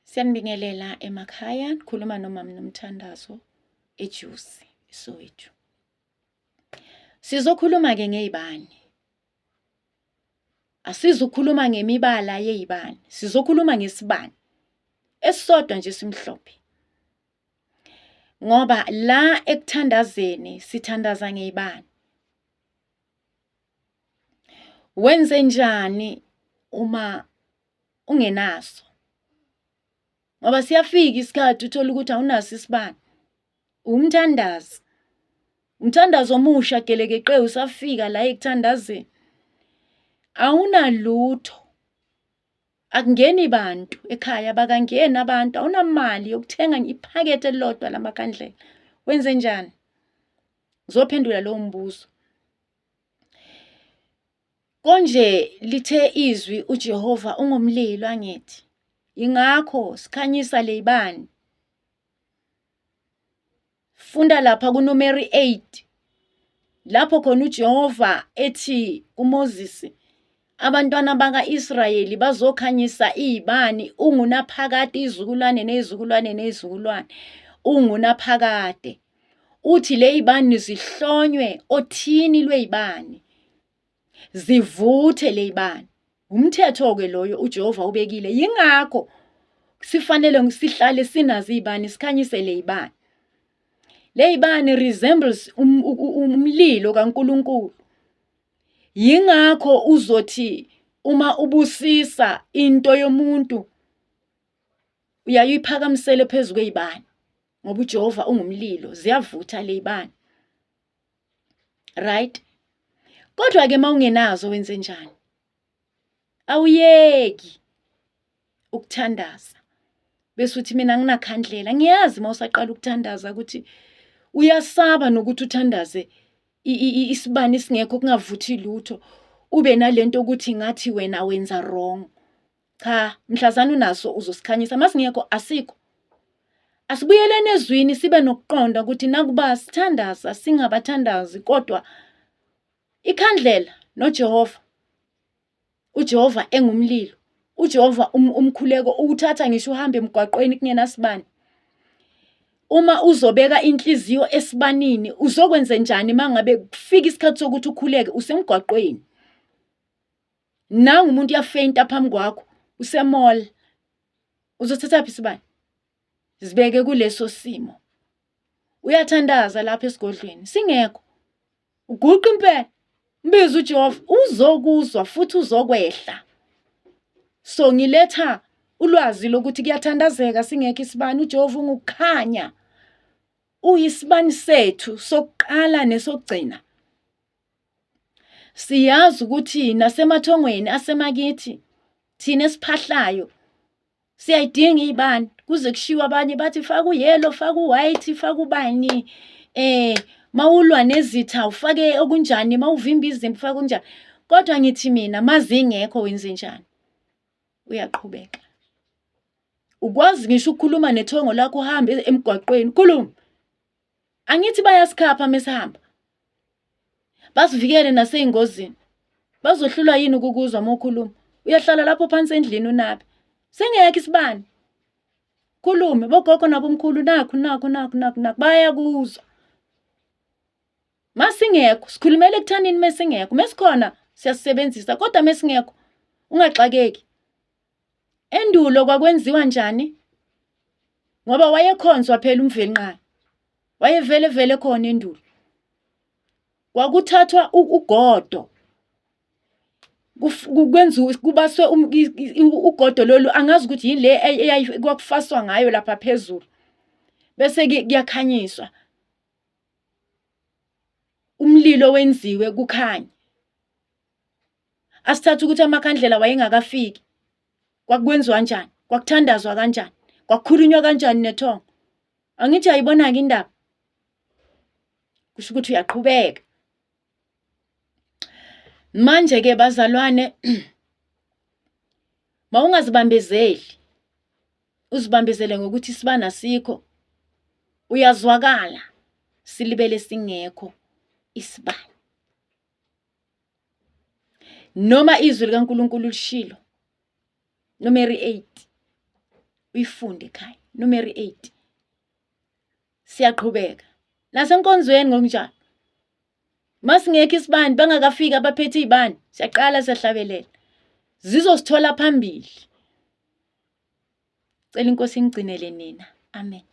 Siyanibingelela emakhaya, nikhuluma nomama Nomthandazo eJusi, eSoweto. Sizokhuluma-ke ngey'bani. Asizukukhuluma ngemibala yey'bani, sizokhuluma ngesibani esisodwa nje esimhlophe. Ngoba la ekuthandazeni sithandaza ngey'bani. Wenze njani uma ungenaso? Ngoba siyafika isikhathi uthole ukuthi awunaso isibani. Umthandazi. Umthandazo omusha gelekeqe usafika la ekuthandazeni. Awunalutho. Akungeni bantu ekhaya, abakangeni abantu, awunamali yokuthenga iphakethe elilodwa lamakhandlela. Wenze njani? Ngizophendula lowo mbuzo. Konje lithe izwi uJehova ungumlilo angithi. Ingakho sikhanyisa leyibani. Funda lapha kuNumeri 8 lapho khona uJehova ethi kuMoses abantwana baka-Israyeli bazokhanyisa izibani ungunaphakade izizukulwane nezizukulwane nezizukulwane ungunaphakade. Uthi leyibani zihlonywe othini lweyibani zivuthe leyibani. Umthetho-ke loyo uJehova ubekile. Yingakho sifanele sihlale sinazo iy'bani sikhanyise ley'bani. Ley'bani resembles um, umlilo kaNkulunkulu. Yingakho uzothi uma ubusisa into yomuntu uyaye uyiphakamisele phezu kwey'bani ngoba uJehova ungumlilo, ziyavutha ley'bani. Right? Kodwa ke mawungenazo wenze njani? Awuyeki ukuthandaza. Bese uthi mina nginakhandlela. Ngiyazi mawusaqala ukuthandaza ukuthi uyasaba nokuthi uthandaze isibani singekho kungavuthi lutho. Ube nalento ukuthi ngathi wena wenza wrong. Cha, mhlazana unaso uzosikhanyisa, masingekho asikho. Asibuyeleni ezwini sibe nokuqonda ukuthi nakuba sithandaza singabathandazi kodwa ikhandlela noJehova uJehova engumlilo uJehova um, umkhuleko uwuthatha ngisho uhambe emgwaqweni kungenasibani uma uzobeka inhliziyo esibanini uzokwenze njani mangabe kufika isikhathi sokuthi ukhuleke usemgwaqweni nangu umuntu uyafeyinta phambi kwakho usemall uzothathaphi isibani zibeke kuleso simo uyathandaza lapha esigodlweni singekho uguqa impela mbiza uJehova uzokuzwa futhi uzokwehla so ngiletha ulwazi lokuthi kuyathandazeka singekho isibani uJehova ungukukhanya uyisibani sethu sokuqala nesokugcina Siyazi ukuthi nasemathongweni asemakithi thina esiphahlayo siyayidinga iy'bani kuze kushiwo abanye bathi faka u-yellow, faka u-white, faka ubani mawulwa nezitha ufake okunjani, mawuvimba izimpi ufake okunjani. Kodwa ngithi mina mazingekho wenzenjani? Uyaqhubeka. Ukwazi ngisho ukukhuluma nethongo lakho uhambe emgwaqweni, khuluma. Angithi bayasikhapha mesihamba. Basivikele nasey'ngozini. Bazohlulwa yini ukukuzwa uma ukhuluma? Uyahlala lapho phansi endlini unabe. Singekho isibani. Khulume bogogo nabomkhulu nakhu nakhu nakhu nakhu nakhu bayakuzwa. Masingekho sikhulumela ekuthanini mesingekho. Mesikhona siyasisebenzisa kodwa mesingekho ungaxakeki. Endulo kwakwenziwa njani? Ngoba wayekhonzwa phela uMvelinqangi. Wayevele vele khona endulo. Kwakuthathwa ugodo kwenziwe kubaswe um, ugodo lolu angazi ukuthi yini le kwakufaswa ngayo lapha phezulu bese kuyakhanyiswa umlilo wenziwe kukhanye Asithathe ukuthi amakhandlela wayengakafiki. Kwakwenziwa njani? Kwakuthandazwa kanjani? Kwakukhulunywa kanjani nethongo? Angithi ayibona-ke indaba. Kusho ukuthi uyaqhubeka. Manje-ke bazalwane mawungazibambezeli uzibambezele ngokuthi isibani asikho uyazwakala silibele singekho isibani Noma izwi likaNkulunkulu lishilo. Numeri 8. Uyifunde ekhaya. Numeri 8. Siyaqhubeka. Nasenkonzweni ngokunjalo. Masingekho isibani bangakafiki abaphethe izibani, siyaqala siyahlabelela. Zizosithola phambili. Cela inkosi ingigcinele nina. Amen.